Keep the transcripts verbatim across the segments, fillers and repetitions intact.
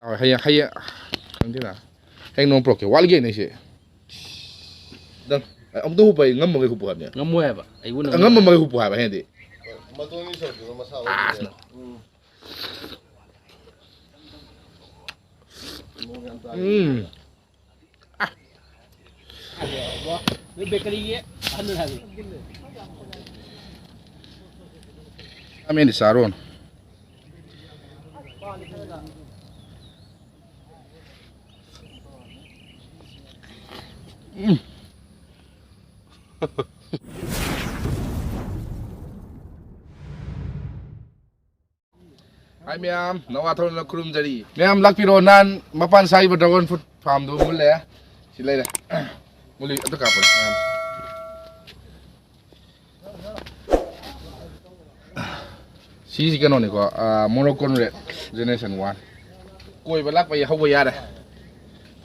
ꯍꯣꯏ, ꯍꯌꯦꯡ, ꯍꯌꯦꯡ, ꯈꯪꯗꯦꯅ꯫ ꯍꯌꯦꯡ ꯅꯣꯡ ꯄꯨꯔꯛꯀꯦ꯫ ꯋꯥꯠꯂꯤꯒꯦꯅꯦ ꯑꯩꯁꯦ꯫ ꯅꯪ ꯑꯃꯨꯛꯇ ꯍꯨꯞꯄ, ꯑꯩ ꯉꯝꯃꯒꯩ ꯍꯨꯞꯄꯨ ꯍꯥꯏꯕꯅꯦ꯫ ꯉꯝꯃꯣꯏ ꯍꯥꯏꯕ꯫ ꯑꯩꯕꯨ ꯅꯪ ꯑꯉꯝꯕ ꯃꯈꯩ ꯍꯨꯞꯄꯨ ꯍꯥꯏꯕ ꯍꯌꯦꯡꯗꯤ꯫ ꯃꯇꯣꯟꯒꯤ ꯁꯔꯨꯛꯇꯨꯅ ꯃꯁꯥ ꯑꯣꯏꯗꯣꯏꯅꯦ꯫ ꯎꯝ꯫ ꯎꯝ꯫ ꯅꯣꯏ ꯕꯦꯀꯔꯤꯒꯤ ꯑꯍꯟꯗꯨꯅ ꯍꯥꯏꯕꯅꯦ꯫ ꯆꯥꯃꯦꯟꯗꯤ ꯆꯥꯔꯣꯅ꯫ ꯎꯝ꯫ ꯍꯥꯏ ꯃꯌꯥꯝ, ꯅꯋꯥ ꯊꯧꯔꯅ ꯈꯨꯔꯨꯝꯖꯔꯤ꯫ ꯃꯌꯥꯝ ꯂꯥꯛꯄꯤꯔꯣ, ꯅꯍꯥꯟ ꯃꯄꯥꯟ ꯁꯥꯈꯤꯕ dragon fruit farmꯗꯨ ꯃꯨꯜꯂꯦ꯫ ꯁꯤ ꯂꯩꯔꯦ꯫ ꯃꯨꯜꯂꯤ, ꯑꯗꯨ ꯀꯥꯞꯄꯅꯤ ꯃꯌꯥꯝ꯫ ꯁꯤꯁꯤ ꯀꯩꯅꯣꯅꯤꯀꯣ, ꯑꯥ, Moroccan Red Generation One꯫ ꯀꯣꯏꯕ ꯂꯥꯛꯄ ꯍꯧꯕ ꯌꯥꯔꯦ꯫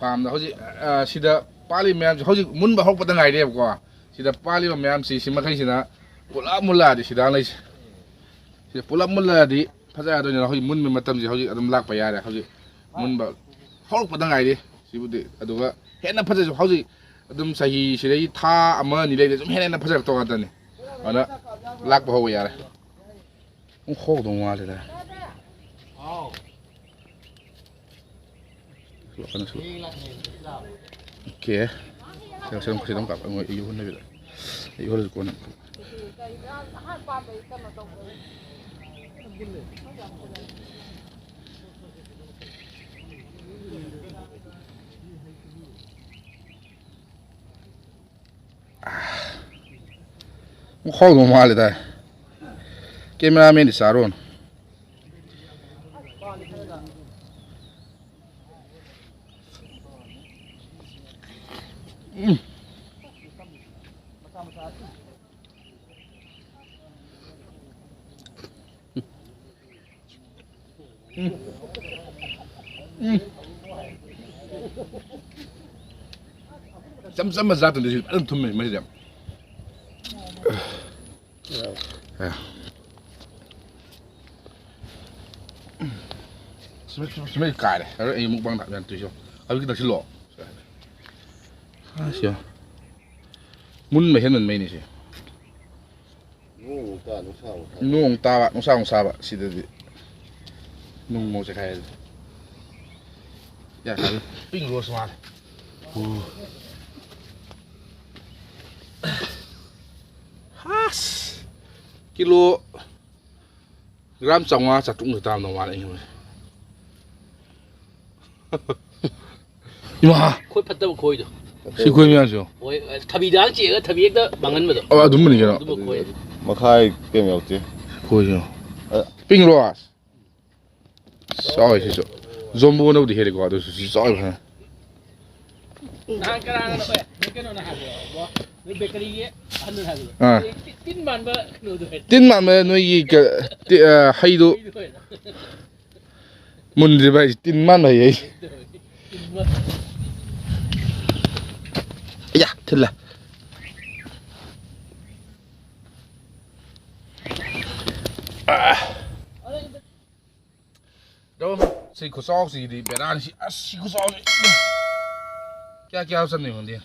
Farmꯗ ꯍꯧꯖꯤꯛ, ꯑꯥ, ꯁꯤꯗ ꯄꯥꯜꯂꯤ ꯃꯌꯥꯝꯁꯤ ꯍꯧꯖꯤꯛ ꯃꯨꯟꯕ ꯍꯧꯔꯛꯄꯗ ꯉꯥꯏꯔꯤꯕꯀꯣ꯫ ꯁꯤꯗ ꯄꯥꯜꯂꯤꯕ ꯃꯌꯥꯝꯁꯤ, ꯁꯤ ꯃꯈꯩꯁꯤꯅ ꯄꯨꯂꯞ ꯃꯨꯜꯂꯛꯑꯗꯤ ꯁꯤꯗ ꯂꯩꯁꯦ꯫ ꯁꯤ ꯄꯨꯂꯞ ꯃꯨꯜꯂꯛꯑꯗꯤ ꯐꯖꯔꯗꯣꯏꯅꯤꯅ ꯍꯧꯖꯤꯛ ꯃꯨꯟꯕ ꯃꯇꯝꯁꯤ ꯍꯧꯖꯤꯛ ꯑꯗꯨꯝ ꯂꯥꯛꯄ ꯌꯥꯔꯦ꯫ ꯍꯧꯖꯤꯛ ꯃꯨꯟꯕ ꯍꯧꯔꯛꯄꯗ ꯉꯥꯏꯔꯤ꯫ ꯁꯤꯕꯨꯗꯤ ꯑꯗꯨꯒ ꯍꯦꯟꯅ ꯐꯖꯁꯨ ꯍꯧꯖꯤꯛ ꯑꯗꯨꯝ ꯆꯍꯤ ꯁꯤꯗꯒꯤ ꯊꯥ ꯑꯃ ꯑꯅꯤ ꯂꯩꯔꯗꯤ ꯑꯗꯨꯝ ꯍꯦꯟꯅ ꯍꯦꯟꯅ ꯐꯖꯔꯛꯇꯧ ꯉꯥꯛꯇꯅꯤ꯫ ꯑꯗꯨꯅ ꯂꯥꯛꯄ ꯍꯧꯕ ꯌꯥꯔꯦ꯫ ꯑꯃꯨꯛ ꯍꯧꯗꯧ ꯃꯥꯜꯂꯦꯗ꯫ ꯁꯣꯛꯂꯛꯀꯅꯨ, ꯁꯣꯛꯂꯛꯀꯅꯨ꯫ ꯑꯣꯀꯦ꯫ ꯁꯦ, ꯁꯦ, ꯁꯦ, ꯑꯗꯨꯝ ꯀꯥꯞꯄ꯫ ꯑꯩꯉꯣꯟꯗ ꯑꯩ ꯌꯣꯟꯗꯕꯤꯗ꯫ ꯑꯩ ꯌꯣꯜꯂꯁꯨ ꯀꯣꯟꯅ꯫ ꯑꯃꯨꯛ ꯍꯧꯗꯧ ꯃꯥꯜꯂꯦꯗ꯫ Cameramanꯗꯤ ꯆꯥꯔꯣꯅ꯫ ꯎꯝ꯫ ꯎꯝ꯫ ꯎꯝ꯫ ꯏꯆꯝ ꯆꯝꯕ ꯖꯥꯠꯇꯨꯗꯤ ꯁꯤ ꯐꯖꯅ ꯊꯨꯝꯃꯦ ꯃꯁꯤꯗꯤ꯫ ꯑ꯫ ꯁꯨꯃꯥꯏꯅ ꯀꯥꯏꯔꯦ꯫ ꯑꯗꯣ ꯑꯩ ꯃꯨꯛꯕꯥꯡ ꯊꯥꯛ ꯌꯥꯗ꯭ꯔꯤꯁꯨ꯫ ꯍꯧꯖꯤꯛ ꯈꯤꯇꯪ ꯁꯤꯜꯂꯣ꯫ ꯑꯁ, ꯌꯥ꯫ ꯃꯨꯟꯕ ꯍꯦꯟꯃꯟꯕꯩꯅꯤ ꯁꯤ꯫ ꯅꯣꯡ ꯇꯥ, ꯅꯨꯡꯁꯥ ꯑꯃꯨꯛ ꯁꯥ꯫ ꯅꯣꯡ ꯇꯥꯕ, ꯅꯨꯡꯁꯥ ꯑꯃꯨꯛ ꯁꯥꯕ꯫ ꯁꯤꯗꯗꯤ ꯅꯨꯡ ꯃꯣꯠꯁꯦ ꯈꯥꯏ꯫ ꯌꯥ, ꯄꯤꯡ ꯔꯣꯁ ꯃꯥꯜꯂꯦ꯫ ꯑꯣ꯫ ꯍꯥꯁ꯫ ꯀꯤꯂꯣ ꯒ꯭ꯔꯥꯝ ꯆꯥꯝꯃꯉꯥ ꯆꯥꯇ꯭ꯔꯨꯛ ꯃꯨꯛ ꯇꯥꯔꯝꯗꯧ ꯃꯥꯜꯂꯦ ꯑꯩ ꯈꯟꯕꯗ꯫ ꯏꯃꯥ! ꯈꯣꯏ ꯐꯠꯇꯕ ꯈꯣꯏꯗꯣ꯫ ꯁꯤ ꯈꯣꯏ ꯃꯌꯥꯝꯁꯨ? ꯍꯣꯏ, ꯊꯕꯤꯗ ꯆꯤꯛꯑꯒ ꯊꯕꯤ ꯍꯦꯛꯇ ꯃꯥꯡꯍꯟꯕꯗꯣ꯫ ꯑꯣ, ꯑꯗꯨꯝꯕꯅꯤ ꯀꯩꯅꯣ꯫ ꯑꯗꯨꯝꯕ ꯈꯣꯏ꯫ ꯃꯈꯥꯏ ꯀꯩꯝ ꯌꯥꯎꯗꯦ꯫ ꯈꯣꯏꯁꯨ꯫ ꯑ꯫ ꯄꯤꯡ ꯔꯣꯁ꯫ ꯆꯥꯎꯋꯦ ꯁꯤꯁꯨ꯫ ꯖꯣꯝꯕꯣꯅꯕꯨꯗꯤ ꯍꯦꯜꯂꯤꯀꯣ, ꯑꯗꯨꯁꯨ ꯁꯤ ꯆꯥꯎꯋꯦ ꯐꯖꯅ꯫ ꯅꯍꯥꯟ ꯀꯅꯥꯅꯣ, ꯑꯦ, ꯅꯣꯏ ꯀꯩꯅꯣꯅ ꯍꯥꯏꯕꯗꯣ? ꯅꯣꯏ ꯕꯦꯀꯔꯤꯒꯤ ꯑꯍꯟꯗꯨꯅ ꯍꯥꯏꯕꯗꯣ? ꯑꯥ꯫ ꯇꯤꯟ ꯃꯥꯟꯕ ꯀꯩꯅꯣꯗꯣ ꯍꯥꯏ꯫ ꯇꯤꯟ ꯃꯥꯟꯕ ꯅꯣꯏꯒꯤ ꯀ-, ꯇꯤ-, ꯑ, ꯍꯩꯗꯨ꯫ ꯍꯩꯗꯣ ꯍꯥꯏ꯫ ꯃꯨꯟꯗ꯭ꯔꯤꯕ ꯍꯥꯏꯁꯦ ꯇꯤꯟ ꯃꯥꯟꯕ ꯍꯥꯏꯌꯦ ꯑꯩꯁꯦ꯫ ꯇꯤꯟ ꯃꯥꯟꯕ꯫ ꯑꯌꯥ, ꯊꯤꯜꯂꯦ꯫ ꯑꯥ꯫ ꯑꯗꯣ ꯁꯤ ꯈꯨꯆꯥꯎꯁꯤꯗꯤ ꯕꯦꯔꯥꯅꯤ꯫ ꯁꯤ, ꯑꯁ, ꯁꯤ ꯈꯨꯆꯥꯎꯁꯤ꯫ ꯀꯌꯥ, ꯀꯌꯥ ꯆꯟꯗꯣꯏꯅꯣ ꯈꯪꯗꯦ꯫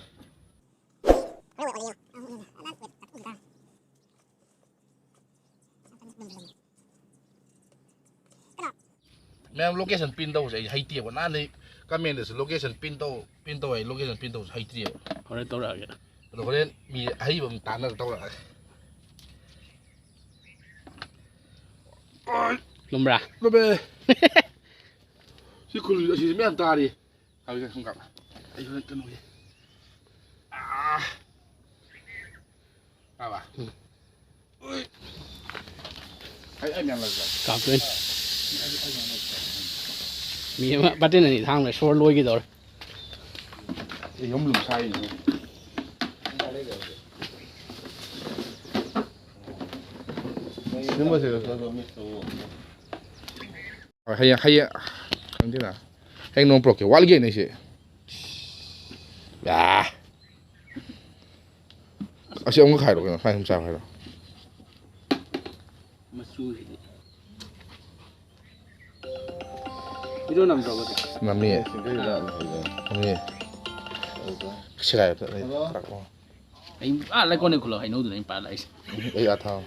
ꯃꯌꯥꯝ location pin ꯇꯧꯕꯁꯦ ꯑꯩ ꯍꯩꯇꯦꯕ꯫ ꯅꯍꯥꯟꯗꯩ comment ꯇꯁꯨ location pin ꯇꯧ, pin ꯇꯧ ꯍꯥꯏ, location pin ꯇꯧꯕꯁꯦ ꯍꯩꯇ꯭ꯔꯤꯑꯕ꯫ ꯍꯣꯔꯦꯟ ꯇꯧꯔꯛꯑꯒꯦ꯫ ꯑꯗꯣ ꯍꯣꯔꯦꯟ ꯃꯤ ꯑꯍꯩꯕ ꯑꯃ ꯇꯥꯟꯅꯔ ꯇꯧꯔꯛꯑꯒꯦ꯫ ꯂꯨꯝꯕ꯭ꯔꯥ? ꯂꯨꯝꯃꯦ꯫ ꯁꯤ ꯈꯨꯜ ꯑꯁꯤꯁꯨ ꯃꯌꯥꯝ ꯇꯥꯔꯤ꯫ ꯍꯧꯖꯤꯛ ꯁꯨꯝ ꯀꯥꯞ-, ꯑꯩ ꯍꯣꯔꯦꯟ ꯀꯩꯅꯣꯒꯤ꯫ ꯑꯥ꯫ ꯇꯥꯕ? ꯎꯝ꯫ ꯎꯏ꯫ ꯑꯩ, ꯑꯩ ꯃꯌꯥꯝ ꯂꯧꯖꯔꯦ꯫ ꯀꯥꯞꯇꯣꯏꯅꯤ꯫ ꯑꯩ, ꯑꯩ ꯃꯌꯥꯝ ꯂꯧꯖꯔꯦ꯫ ꯃꯤ ꯑꯃ ꯕꯥꯇꯤꯟ ꯑꯅꯤ ꯊꯥꯡꯕꯗ ꯁꯣꯔ ꯂꯣꯏꯈꯤꯗꯧꯔꯦ꯫ ꯑꯩ ꯌꯨꯝ ꯂꯨꯝ ꯁꯥꯔꯤꯅꯤ꯫ ꯁꯤꯒꯨꯝꯕꯁꯦ ꯍꯣꯏ, ꯍꯌꯦꯡ, ꯍꯌꯦꯡ, ꯈꯪꯗꯦꯗ꯫ ꯍꯌꯦꯡ ꯅꯣꯡ ꯄꯨꯔꯛꯀꯦ꯫ ꯋꯥꯠꯂꯤꯒꯩꯅꯦ ꯑꯩꯁꯦ꯫ ꯌꯥ꯫ ꯑꯁꯤ ꯑꯃꯨꯛ ꯈꯥꯏꯔꯣ ꯀꯩꯅꯣ, ꯁꯨꯃꯥꯏꯅ ꯁꯨꯝ ꯆꯥꯔꯣ ꯍꯥꯏꯔꯣ? ꯃꯆꯨꯁꯤꯗꯤ꯫ ꯅꯝꯃꯤ꯫ ꯅꯝꯃꯤ꯫ ꯁꯦꯒꯥꯏꯕꯗ ꯑꯩ ꯇꯥꯔꯛꯑꯣ꯫ ꯑꯩ ꯑꯥ ꯂꯩꯀꯣꯟꯗꯩ ꯈꯨꯜꯂꯣ ꯍꯩꯅꯧꯗꯨꯅ ꯑꯩꯅ ꯄꯥꯜꯂꯛꯏꯁꯦ꯫ ꯑꯩ ꯑꯥ ꯊꯥꯎ꯫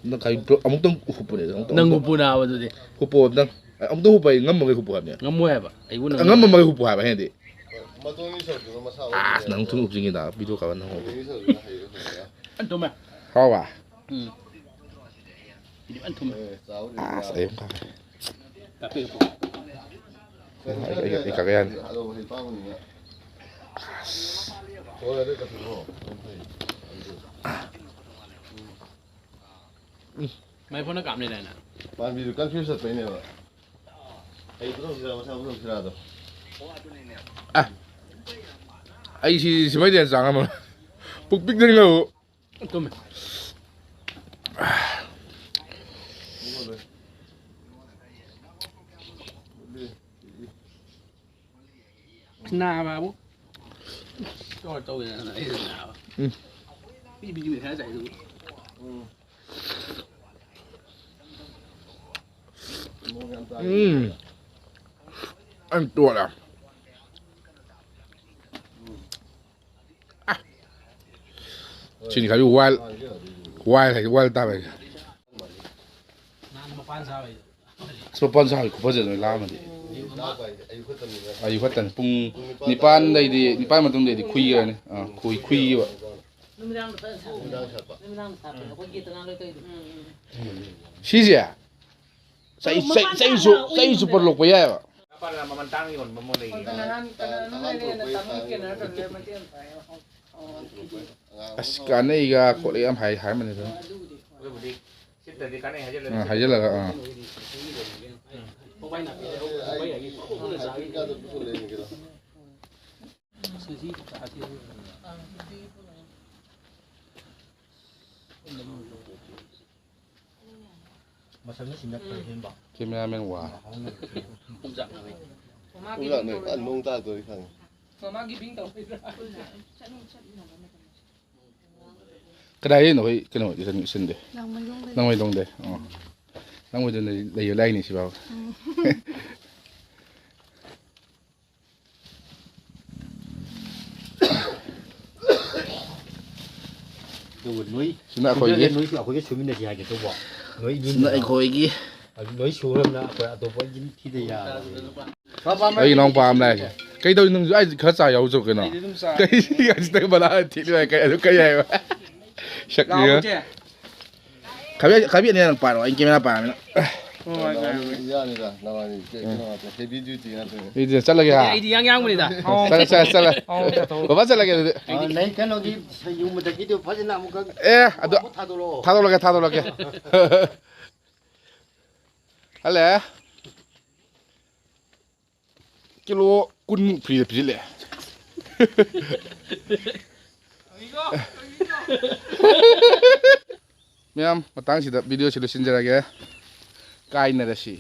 ꯅꯪ ꯈꯥꯏ ꯑꯃꯨꯛꯇꯪ ꯍꯨꯞꯄꯨꯅꯦ, ꯑꯃꯨꯛꯇꯪ ꯅꯪ ꯍꯨꯞꯄꯨ꯫ ꯍꯨꯞꯄꯨ ꯅꯥꯕ ꯑꯗꯨꯗꯤ꯫ ꯍꯨꯞꯄꯣ ꯑꯝꯇꯪ꯫ ꯑꯃꯨꯛꯇꯪ ꯍꯨꯞꯄ ꯑꯩ ꯉꯝꯃꯒꯩ ꯍꯨꯞꯄꯨ ꯍꯥꯏꯕꯅꯦ꯫ ꯉꯝꯃꯣꯏ ꯍꯥꯏꯕ꯫ ꯑꯩꯕꯨ ꯅꯪ ꯉꯝꯃꯝꯃꯒꯩ ꯍꯨꯞꯄꯨ ꯍꯥꯏꯕ ꯍꯦꯟꯗꯤ꯫ ꯃꯇꯣꯟꯒꯤ ꯁꯔꯨꯛꯇꯨꯅ ꯃꯁꯥ ꯑꯁ, ꯅꯪ ꯊꯨꯅ ꯍꯨꯞꯆꯤꯟꯈꯤꯗ ꯚꯤꯗꯤꯑꯣ ꯀꯥꯞꯄ ꯅꯪꯍꯧꯗꯦ꯫ ꯃꯇꯣꯟꯒꯤ ꯁꯔꯨꯛꯇꯨꯅ ꯍꯩꯔ ꯍꯨꯞꯄ꯫ ꯐꯖꯅ ꯊꯨꯝꯃꯦ꯫ ꯍꯥꯎꯕ? ꯎꯝ꯫ ꯁꯤꯗꯤ ꯐꯖꯅ ꯊꯨꯝꯃꯦ꯫ ꯑꯦ, ꯆꯥꯕꯗꯤ ꯑꯁ, ꯌꯥ-, ꯑꯩ ꯑꯃꯨꯛ ꯀꯥꯞꯀꯦ꯫ ꯀꯥꯞꯄꯤꯔꯛꯄ꯫ ꯑꯩ, ꯑꯩ, ꯑꯩ ꯀꯥꯞꯀꯦ ꯌꯥꯅꯤ꯫ ꯑꯗꯣ ꯍꯩ ꯄꯥꯝꯕꯅꯤꯅ꯫ ꯍꯣꯏ, ꯑꯗꯨ ꯀꯥꯞꯄꯤꯔꯛꯑꯣ꯫ ꯌꯥꯝ ꯐꯩ꯫ ꯎꯝ꯫ ꯃꯥꯏ ꯐꯣꯟꯅ ꯀꯥꯞꯅꯤꯗꯥꯏꯅꯦ? ꯄꯥꯝꯕꯤꯗꯨ confuse ꯆꯠꯄꯩꯅꯦꯕ꯫ ꯑꯩ ꯄꯨꯊꯣꯛꯁꯤꯔꯥ, ꯃꯁꯥ ꯄꯨꯊꯣꯛꯁꯤꯔꯥꯗꯣ꯫ ꯑ, ꯑꯩ ꯁꯤ, ꯁꯤꯃꯩꯗꯤ ꯍꯦꯟꯅ ꯆꯥ ꯉꯝꯃꯔꯣꯏ꯫ ꯄꯨꯛ ꯄꯤꯛ ꯊꯟꯈ꯭ꯔꯕ꯫ ꯇꯨꯝꯃꯦ꯫ ꯅꯥꯕꯕꯨ꯫ ꯀꯩꯅꯣ ꯇꯧꯋꯦꯗꯅ ꯑꯩꯁꯨ ꯅꯥꯕ꯫ ꯎꯝ꯫ ꯄꯤ ꯄꯤ ꯄꯤ ꯈꯔ ꯆꯥꯏꯗꯨꯕꯨ꯫ ꯎꯝ꯫ ꯑꯩ ꯇꯣꯛꯑꯦ꯫ ꯁꯤꯅꯤ ꯈꯔ wild, wild ꯍꯥꯏꯗꯤ wild ꯇꯥꯕ ꯍꯥꯏꯁꯦ꯫ ꯅꯍꯥꯟ ꯃꯄꯥꯟ ꯁꯥꯕꯩꯗꯣ꯫ ꯑꯁ, ꯃꯄꯥꯟ ꯁꯥꯕꯩ ꯈꯨꯐꯖꯗꯣ ꯂꯥꯛꯑꯝꯃꯗꯤ꯫ ꯑꯌꯨꯛ ꯈꯛꯇꯅꯤ꯫ ꯑꯌꯨꯛ ꯈꯛꯇꯅꯤ꯫ ꯄꯨꯡ ꯅꯤꯄꯥꯟꯗꯩꯗꯤ, ꯅꯤꯄꯥꯟ ꯃꯇꯨꯡꯗꯩꯗꯤ ꯈꯨꯏꯈ꯭ꯔꯅꯤ꯫ ꯑꯥ, ꯈꯨꯏ, ꯈꯨꯏꯈꯤꯕ꯫ ꯅꯨꯃꯤꯗꯥꯡꯗ ꯐꯖꯅ ꯁꯥꯕꯅꯦ꯫ ꯅꯨꯃꯤꯗꯥꯡ ꯁꯥꯠꯄ꯫ ꯅꯨꯃꯤꯗꯥꯡꯗ ꯁꯥꯠꯄꯅꯦ꯫ ꯑꯩꯈꯣꯏ ꯒꯦꯠꯇ ꯉꯥ ꯂꯣꯏ ꯀꯩꯗꯣ꯫ ꯁꯤꯁꯦ? ꯆꯍꯤ, ꯆꯍꯤ, ꯆꯍꯤ ꯆꯨꯞ-, ꯆꯍꯤ ꯆꯨꯞꯄ ꯂꯣꯛꯄ ꯌꯥꯏꯑꯕ꯫ ꯃꯄꯥꯟ ꯂꯝ ꯃꯃꯜ ꯇꯥꯡꯅ ꯌꯣꯟꯕ ꯑꯃ ꯂꯩꯌꯦ꯫ ꯑꯗꯨ ꯅꯍꯥꯟ ꯀꯩꯅꯣ ꯂꯩꯔꯦꯅ ꯇꯥꯃꯣ ꯀꯦꯅꯔ ꯇꯧꯔꯦ ꯃꯇꯦꯛ ꯑꯃ ꯄꯥꯡꯉꯦ꯫ ꯑꯣ, ꯑꯣ, ꯑꯗꯨꯗꯤ꯫ ꯑꯁ, ꯀꯥꯟꯅꯩꯒ ꯈꯣꯠꯂꯦ ꯌꯥꯝ ꯍꯥꯏ, ꯍꯥꯏꯔꯝꯕꯅꯤ ꯑꯗꯨꯝ꯫ ꯑꯗꯨꯕꯨꯗꯤ꯫ ꯑꯗꯨꯕꯨꯗꯤ ꯁꯤꯠꯇ꯭ꯔꯗꯤ ꯀꯥꯟꯅꯩ ꯍꯥꯏꯖꯤꯜꯂꯗꯤ꯫ ꯑꯥ, ꯍꯥꯏꯖꯤꯜꯂꯒ, ꯑꯥ꯫ ꯎꯝ꯫ ꯄꯣꯄꯥꯏ ꯅꯥꯄꯤ ꯂꯩꯍꯧ-, ꯄꯣꯄꯥꯏ ꯍꯥꯏꯒꯤ ꯄꯨꯔꯥ ꯄꯨꯔꯥ ꯆꯥꯒꯦ꯫ ꯃꯁꯜꯅ ꯁꯤꯡꯅ ꯈꯔ ꯍꯦꯟꯕ꯫ Cameraman ꯋꯥ꯫ ꯄꯨꯡꯖꯥꯛ ꯅꯥꯕꯩ꯫ ꯄꯨꯡꯖꯥꯛ ꯅꯥꯏ꯫ ꯑꯥ, ꯅꯣꯡ ꯇꯥꯗꯣꯔꯤ ꯈꯪꯉꯦ꯫ ꯃꯃꯥꯒꯤ ꯕꯤꯡ ꯇꯧꯕꯩꯗ꯭ꯔꯥ? ꯀꯗꯥꯏꯗꯩꯅꯣ ꯑꯩꯈꯣꯏ ꯀꯩꯅꯣ ꯏꯁꯤꯟ-, ꯏꯁꯤꯟꯗꯦ? ꯂꯥꯡꯃꯩꯗꯣꯡꯗꯩ꯫ ꯂꯥꯡꯃꯩꯗꯣꯡꯗꯩ꯫ ꯑꯣ꯫ ꯅꯪ ꯑꯣꯏꯗꯅ ꯂꯩꯌꯨ ꯂꯥꯏꯅꯤ ꯁꯤꯐꯥꯎ꯫ ꯑꯗꯨꯒ ꯅꯣꯏ ꯁꯤꯅ ꯑꯩꯈꯣꯏꯒꯤ ꯅꯣꯏꯁꯨ ꯑꯩꯈꯣꯏꯒ ꯁꯨꯃꯤꯟꯅꯁꯤ ꯍꯥꯏꯒꯦ ꯇꯧꯕ꯫ ꯅꯣꯏ ꯏꯟꯖꯤꯟ ꯁꯤꯅ ꯑꯩꯈꯣꯏꯒꯤ ꯑꯗꯨ ꯅꯣꯏ ꯁꯨꯔꯕꯅ ꯑꯩꯈꯣꯏ ꯑꯇꯣꯞꯄ ꯏꯟꯖꯤꯟ ꯊꯤꯗ ꯌꯥꯔꯣꯏ꯫ ꯑꯩ ꯏꯅꯥꯎꯄꯥ ꯑꯃ ꯂꯥꯛꯑꯦ꯫ ꯀꯩꯗꯧꯔꯤ ꯅꯪꯁꯨ? ꯑꯩ ꯈꯔ ꯆꯥ ꯌꯥꯎꯖꯧ ꯀꯩꯅꯣ꯫ ꯑꯩꯗꯤ ꯑꯗꯨꯝ ꯆꯥ꯫ ꯀꯩ ꯁꯤ ꯕꯂꯥ ꯊꯤꯠꯂꯤ ꯀꯩ ꯑꯗꯨ ꯀꯩ ꯍꯥꯏꯕ? ꯁꯛꯅꯤꯒ꯫ ꯂꯥꯛꯑꯣ ꯏꯆꯦ꯫ ꯈꯥꯕꯤ ꯈꯥꯕꯤ ꯑꯅꯤ ꯅꯪ ꯄꯥꯔꯣ꯫ ꯑꯩ ꯀꯦꯃꯦꯔꯥ ꯄꯥꯔꯃꯤꯅ꯫ ꯍꯣꯏ, ꯍꯣꯏ, ꯍꯣꯏ꯫ ꯌꯥꯅꯤꯗ ꯅꯕꯥꯅꯤ ꯀꯩꯅꯣ ꯉꯥꯛꯇ heavy duty ꯉꯥꯛꯇꯅꯤ꯫ ꯑꯗꯨꯗꯤ ꯆꯠꯂꯒꯦ ꯍꯥ꯫ ꯑꯩꯗꯤ ꯏꯌꯥꯡ ꯌꯥꯡꯕꯅꯤꯗ꯫ ꯆꯠꯂꯦ ꯆꯠꯂꯦ ꯆꯠꯂꯦ꯫ ꯑꯣ, ꯆꯠꯊꯣꯛꯑꯣ꯫ ꯕꯕꯥ ꯆꯠꯂꯒꯦ ꯑꯗꯨꯗꯤ꯫ ꯑ, ꯅꯪ ꯀꯩꯅꯣꯒꯤ ꯁꯌꯨꯝ ꯃꯊꯛꯀꯤꯗꯣ ꯐꯖꯅ ꯑꯃꯨꯛꯀ ꯑꯦ ꯑꯗꯨ ꯑꯃꯨꯛ ꯊꯥꯗꯣꯔꯛꯑꯣ꯫ ꯊꯥꯗꯣꯛꯂꯒꯦ ꯊꯥꯗꯣꯛꯂꯒꯦ꯫ ꯍꯜꯂꯦ꯫ ꯀꯤꯂꯣ ꯀꯨꯟꯃꯨꯛ ꯐ꯭ꯔꯤꯗ ꯄꯤꯁꯤꯜꯂꯛꯑꯦ꯫ ꯃꯌꯥꯝ ꯃꯇꯥꯡꯁꯤꯗ ꯚꯤꯗꯤꯑꯣꯁꯤ ꯂꯣꯏꯁꯤꯟꯖꯔꯒꯦ꯫ ꯀꯥꯏꯅꯔꯁꯤ꯫